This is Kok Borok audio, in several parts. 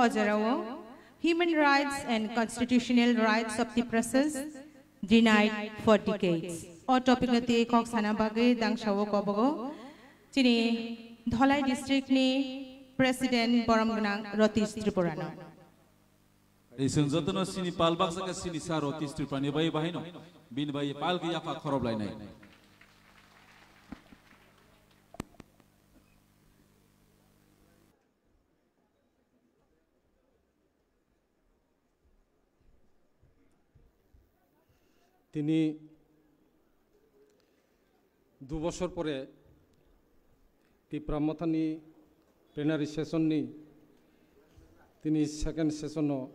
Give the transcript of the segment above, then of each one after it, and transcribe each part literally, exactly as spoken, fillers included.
O jorao Human Rights and Constitutional Rights of Tiprasas Denied for Decades. O topic no twi kok sana bagwi dangsa o kobogo chini Dholai district ni President borom gwnang Ratish Tripura no. Iswng jotono sini pal baksa khe sini sa Ratish Tripura ni bai bahai no bini bai pal khe yapha khorob lainai. Tini du bosor pore Tipra Mothani plenary session ni tini second session no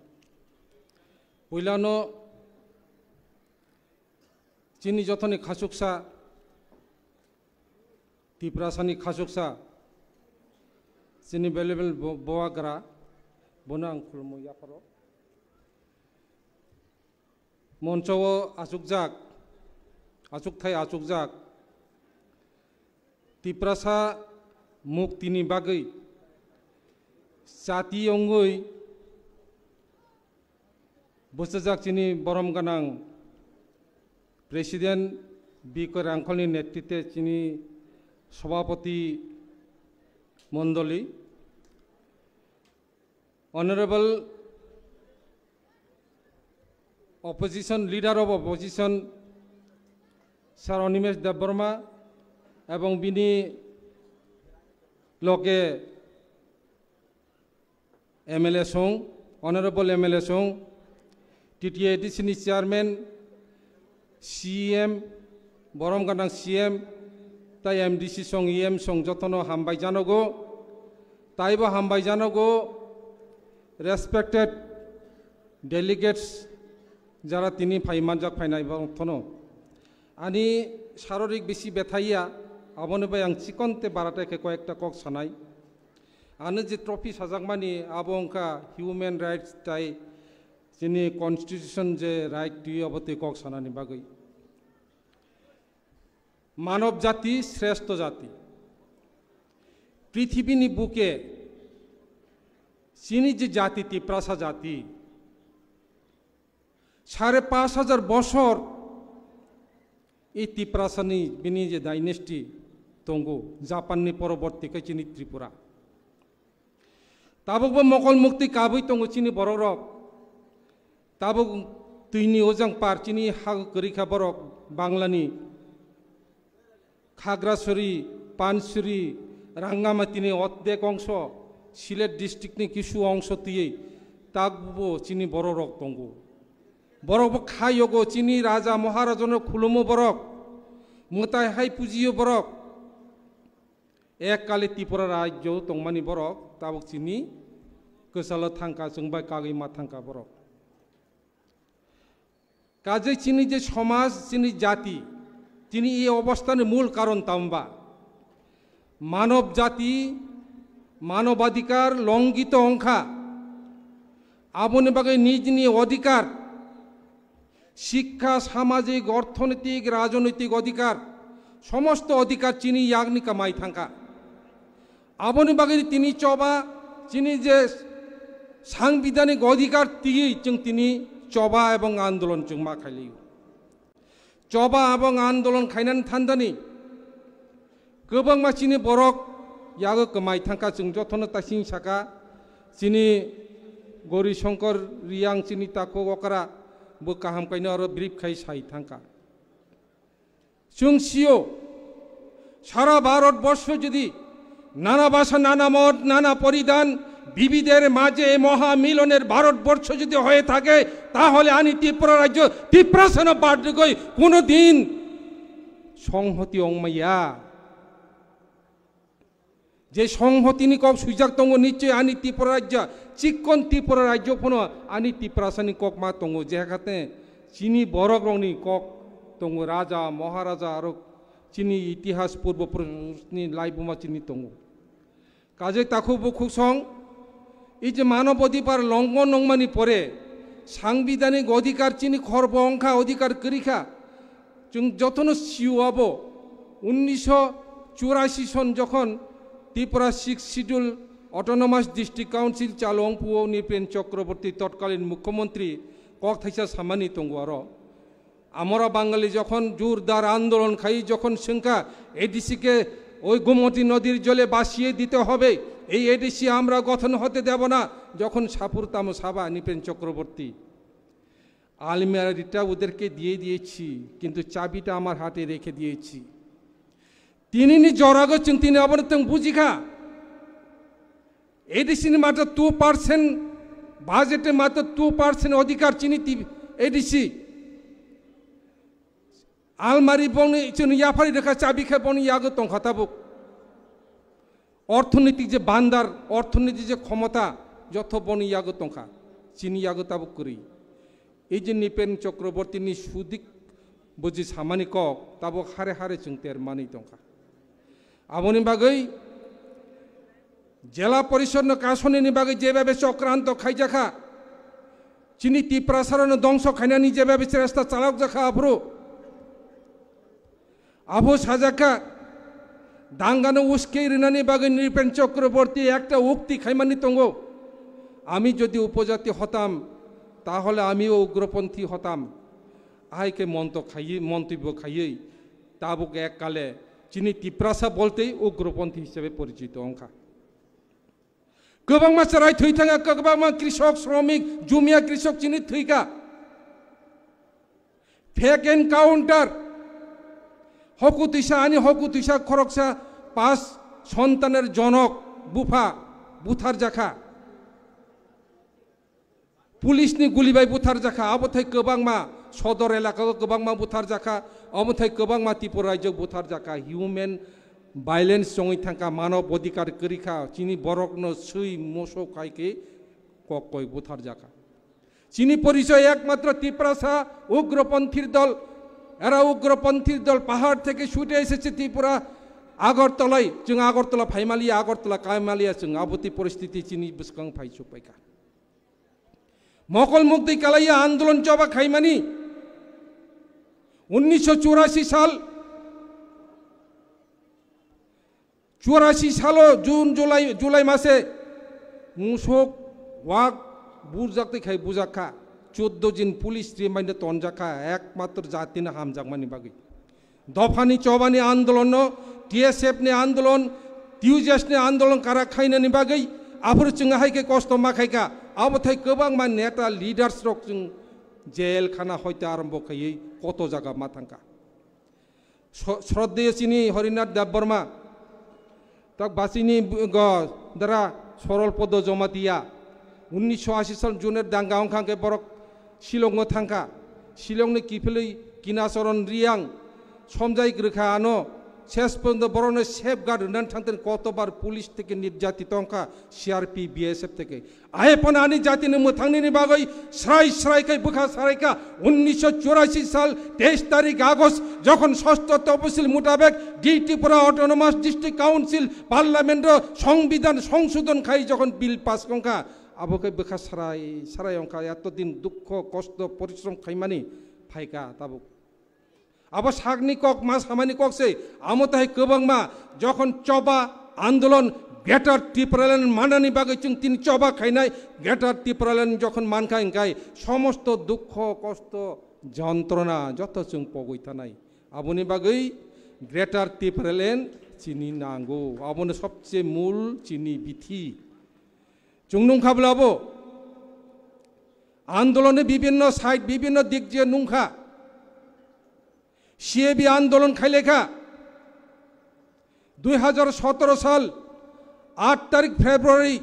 puilano chini jothoni khasuksa Tiprasani khasuksa chini valuable bo-, boagra bono ang khulumo yapharo. Moncho o achukjak, achukthai achukjak Tiprasa muktini bagwi chati ongwi bwsajak chini borom gwnang President Bikoy Rangkholni netritwe chini Sobhapoti Mondoli, Honorable Opposition, Leader of Opposition, Sir Animesh Debbarma, ebong bini loge M L A song, Honorable M L A song, T T A D C ni Chairman, C M, borom gwnang C M, tai M D C song, E M song jotono hambai janogo, taibo hambai janogo, respected delegates, jara tini phai manjak phainai bothano. Ani sarorik bisi bethaiya, aboni bai ang chikonte barate khe koyekta kok sanai. Ano je trophy sajakmani abo wngkha human rights tai chini constitution je right twi abo twi kok sanani bagwi. Manob jati shrestho jati. Prithibini buke chini je jati Tiprasa jati. Sare pash hajar bosor i Tiprasani bini je dynasty tongo, Japanni poroborti khe chini Tripura. Tabukbo mokol mukti kabui tongo chini borok rok. Tabuk twini ojang par chini ha kwrwi kha borok Banglani. Khagrasuri, Pansuri, Rangamatini oddek ongso, Sylhet district ni kisu ongso twiwi tabukbo chini borok rok tongo. Borok bo kha yogo chini raja maharaja no khulumo borok, mwtai hai pujiyo borok. Ek kali Tripura rajyo tongmani borok tabuk chini kwchalo thangkha, chwng bai kagwi ma thangkha borok. Kajai chini je somaj, chini jati, chini ei obostani mul karon tamba? Manob jati, manobadhikar longito ongkha. Aboni bagwi nijni odhikar, shikkha, samajik, orthonoitik, rajnoitik odhikar, somosto odhikar chini yagni kamai thangkha. Aboni bagwi tini choba chini je sangbidhanik odhikar twiwi chwng tini choba ebong andolon chwng ma khailio. Choba ebong andolon khainani thandani kwbangma chini borok yago kwmai thangkha, chwng jotono tasing saka chini Gori Shankar Riyang chini takhuk okra bo kaham kaino aro brief khai sai thangkha. Chwng sio, sara Bharat borsho jodi nana bhasha, nana mot, nana poridhan, bibidher majhe mha miloner Bharat borsho jodi hoye thake, tahole ani Tripura rajyo Tiprasano bad rigoi kono din songhoti ongmaya. Je songhotini kok swijak tongo, nichoi ani Tripura rajya, chikkon Tripura rajyo phano ani Tiprasani kok ma tongo, je hakhe chini borok rokni kok tongo, raja, maharaja, aro chini itihas purbo purusni laibuma chini tongo. Kajai takhuk bukhuk song, ei je manob odhikar longhon nongmani pore, sangbidhanik odhikar chini khorbo ongkha, odhikar kwrwi kha. Chwng jotono sio abo, unnisho churashi son jokhon Tripura Sixth Schedule Autonomous District Council chalo wngphuo Nripen Chakraborty totkalin Mukhyamantri kok thaisa samani tongo aro. Amora Bangali jokhon jurdar andolon khai, jokhon swngkha A D C ke ওই গোমতী নদীর জলে ভাসিয়ে দিতে হবে, এই A D C আমরা গঠন হতে দেব না, যখন সাপুর তামো সাবা নৃপেন চক্রবর্তী, আলমিরা রিটা ওদেরকে দিয়ে দিয়েছি, কিন্তু চাবিটা আমার হাতে রেখে দিয়েছি। Tinini jorago chwng tini abono tong bujikha. A D C ni matro two percent, budget ni matro two percent odhikar chini ti-, A D C. Almari boni chini yaphari rekha chabi khe boni yago tongkha tabuk. Orthonitik je bandar, orthonitik je khomota, jotho boni yago tongkha. Chini yago tabuk kwrwi. Ei je Nripen Chakraborty ni sudik buji samani kok, tabuk hare hare chwng termani tongkha. Aboni bagwi Jela Porishod no kasonini bagwi jebabe chokranto khaijakha, chini Tiprasarano dongso khainani jebabe chesta chalokjakha aphuru. Abo sajakha, dangano uske rinani bagwi Nripen Chakraborty ekta ukti khaimani tongo, "আমি যদি উপজাতি হতাম, তাহলে আমিও উগ্রপন্থী হতাম।" Ahai khe monto khaiwi, montobyo khaiwi, tabuk ek kale chini Tiprasa boltei ugroponthi hisabe porichito wngkha. Kwbangma chwrai thwi thangkha, kwbangma krishok, sromik, jumia krishok chini thwikha. Fake encounter. Hoku twisa, ani hoku twisa khoroksa pas sontaner jonok bupha butharjakha. Police ni guli bai butharjakha, abo thai kwbangma sodor elaka o kwbangma butharjakha, abo thai kwbangma Tripura rajyo butharjakha, human violence chongwi thangkha, manob odhikar kwrwikha, chini borokno swi moso khai khe kok koi butharjakha. Chini porichoy ekmatro Tiprasa ugroponthir dol, era ugroponthir dol pahar theke ছুটে এসেছে ত্রিপুরা আগরতলায়, chwng Agartala phaimaliya, Agartala kaimalia, chwng aboti poristiti chini bwskang phai chukpaikha. Mokol mukti kalaiya andolon choba khaimani. উনিশশো চুরাশি সাল, চুরাশি সালো জুন, জুলাই, জুলাই মাসে musuk wak burjak tei khai bujakha. চোদ্দ দিন police remand-o tonjakha, ekmatro jatino hamjakmani bagwi. Dophani chobani andolonno, T S F ni andolon, T U J S ni andolon karak khainani bagwi aphuru chwng hai khe kosto ma khaikha. Abo thai kwbangma neta leaders rok chwng jail khana hoite arombo khaiwi koto jaga ma thangkha. Sro-, sroddheyo chini Harinath Debbarma, tak basini bu-, go, dara Sorol Podo Jamatia, উনিশশো আশি সাল জুনের দাঙ্গা wngkha khe borok Shillong-o thangkha. Shillong-ni kiphilwi Kinacharan Reang somjai kwrwkha ano, ses porjonto borokno safeguard rwnani thangtani kotobar police theke nirjatito wngkha, C R P, B S F theke. Ahephano ani jatini mwthangnini bagwi srai srai khai bwkha saraikha. উনিশশো চুরাশি সাল তেইশ তারিখ আগস্ট যখন ষষ্ঠ তফসিল মোতাবেক ডি Tripura autonomous district council পার্লামেন্টও সংবিধান সংশোধন খাই যখন bill pass wngkha, abo khe bwkha sarai sarai wngkha, eto din dukho kosto porishrom khaimani phaikha tabuk. Abo sakni kok ma samani kok se, amo tahai kwbangma jokhon choba andolon Greater Tipraland manani bagwi chwng tini choba khainai, Greater Tipraland jokhon mankha hwnkhe somosto dukho kosto jontrona joto chwng pogwi thanai. Aboni bagwi Greater Tipraland chini nango, abono sobse mul chini bithi. Chwng nungkha bwlabo andoloni bibinno side, bibinno dik je nungkha. C A B andolon khailekha. দুই হাজার সতেরো সাল আট তারিখ ফেব্রুয়ারি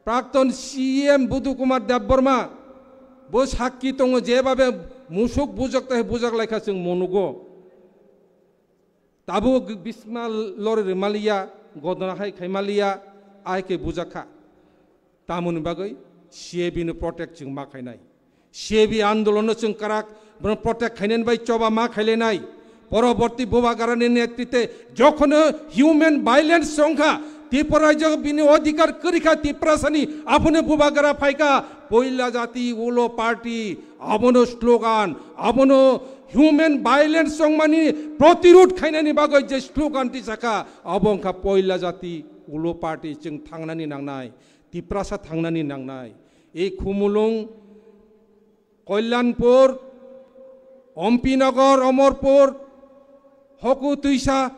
প্রাক্তন সিএম বুধু কুমার Debbarma bo sakki tongo, jebabe musuk bujak tai bujak laikha chwng monugo. Tabuk bisma lori rwmaliya, godona hai khaimaliya, ai khe bujakha. Tamoni bagwi C A B no protect chwng ma khainai. C A B andolon no chwng karak, bono protect khainani bai choba ma khailainai. Poroborti Bubagrani netritwe jokhono human violence chongkha, Tripura rajyo bini odhikar kwrwikha, Tiprasani aphone Bubagra phaikha, poila jati ulo party, abono slogan, abono human violence chongmani protirod khainani bagwi je slogan tisakha, abo wngkha poila jati Ulo party chwng thangnani nangnai, Tiprasa thangnani nangnai. Ei Khumulwng, Kalyanpur, Ampinagar, Amarpur, Hoku Twisa,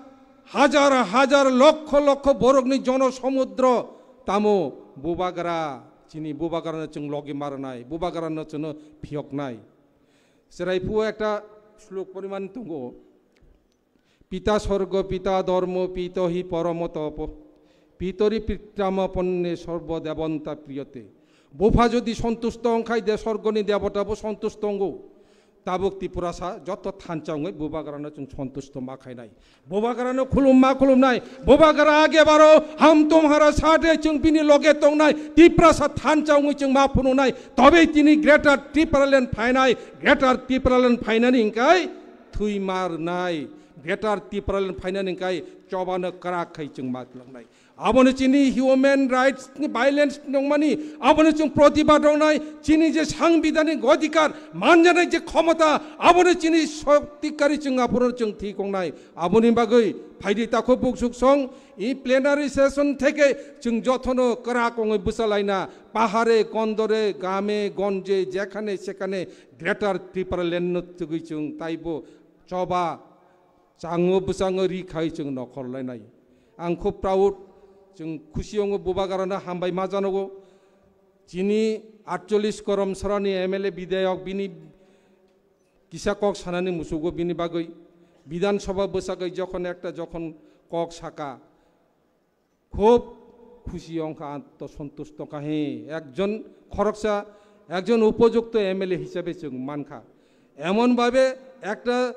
hajar hajar, lokho lokho borokni jono somudro tamo Bubagra, chini Bubagrano chwng logi marnai, Bubagrano chwngno phiyoknai. Chwrai phuo ekta slok poriman tongo. Pita sorgo, pita dormo, pito hi poromo topo, pitori pitrama ponne sorbo debonta priyate. Bupha jodi sontusto wngkhai de sorgoni debotabo sontusto wngo. Tabuk Tiprasa joto thansa wngwi Bubagrano chwng sontusto ma khainai. Bubagrano khulum ma khulumnai. Bubagra age baro ham tumhara sade chwng bini loge tongnai. Tiprasa thansa wngwi chwng ma phunuknai. Tobe tini Greater Tipraland phainai. Greater Tipraland phainani hingkai thwi ma rwnai. Greater Tipraland phainani hingkai chobano kwrak khai chwng ma twlangnai. Abono chini human rights ni violence nongmani, abono chwng protibad wngnai, chini je sangbidhanik odhikar manjanai je khomota, abono chini soktikari chwng aphuru chwng thik wngnai. Aboni bagwi phaidi takhuk buksuk song, i plenary session theke chwng jothono kwrak wngwi bwsalaina, pahare, kondore, game, gonje, jekhane sekhane Greater Tipraland no tugwi chwng taibo choba chango bwskango ri khai chwng nokhor lainai. Ang khub proud, chwng khusi wngo Bubagrano hambai ma janogo. Chini atchollish korom sarani M L A bidhayok bini kisa kok sanani musugo bini bagwi. Bidhan Sabha bwsagwi jokhon ekta jokhon kok saka, khub khusi wngkha, anto sontusto kha he. Ekjon khoroksa, ekjon upojukto M L A hisabe chwng mankha. Emon bhabe ekta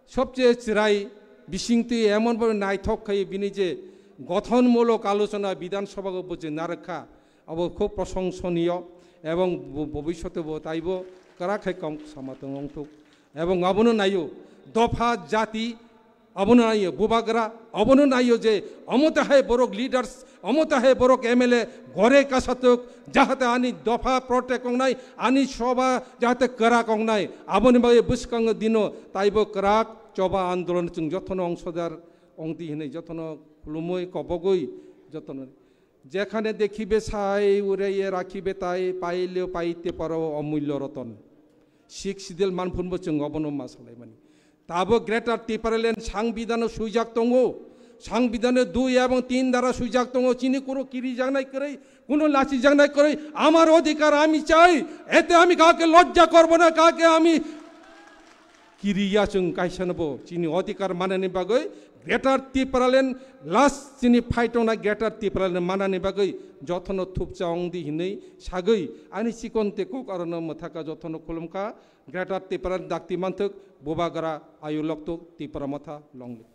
sobcheye chwrai bisingtwi emon bhabe naithok khai bini je gothonmulok alochona Bidhan Sabha o bo je narwkha, abo khub proshongsoniyo ebong bo-, bobishote bo taibo kwrak khai kok sama tong wngthok. Ebong abono naio, dopha jati abono naio, Bubagra abono naio je omo tahai borok leaders, omo tahai borok M L A gore kasatok, jahate ani dopha protect wngnai, ani soba jahate kwrak wngnai. Aboni bagwi bwskango dino taibo kwrak choba andolon chwng jotono ongsodar wngdi hinwi jotono khulumwi kobogwi jotono Jekhane dekhibe sai, ureye rakhibe tai, paileo paite paro omulyo roton. Sixth Schedule manphunbo chwng obono ma salaimani. Tabo Greater Tipraland sangbidhano swijak tongo. Sangbidhano dui ebong tin dara swijak tongo. Chini kuro kirijaknai kwrwi, kuno lachijaknai kwrwi. Amar odhikar ami chai. Ete ami kake lojja korbo na, kake ami kiriya chwng kaisa no bo chini odhikar manani bagwi Greater Tipraland last chini fight tongnai Greater Tipraland manani bagwi jotono thupcha wngdi hinwi sagwi ani chikon te kok arono mwthaka jotono khulumkha Greater Tipraland dakti manthok Bubagra ayu loktok Tipra Motha long live.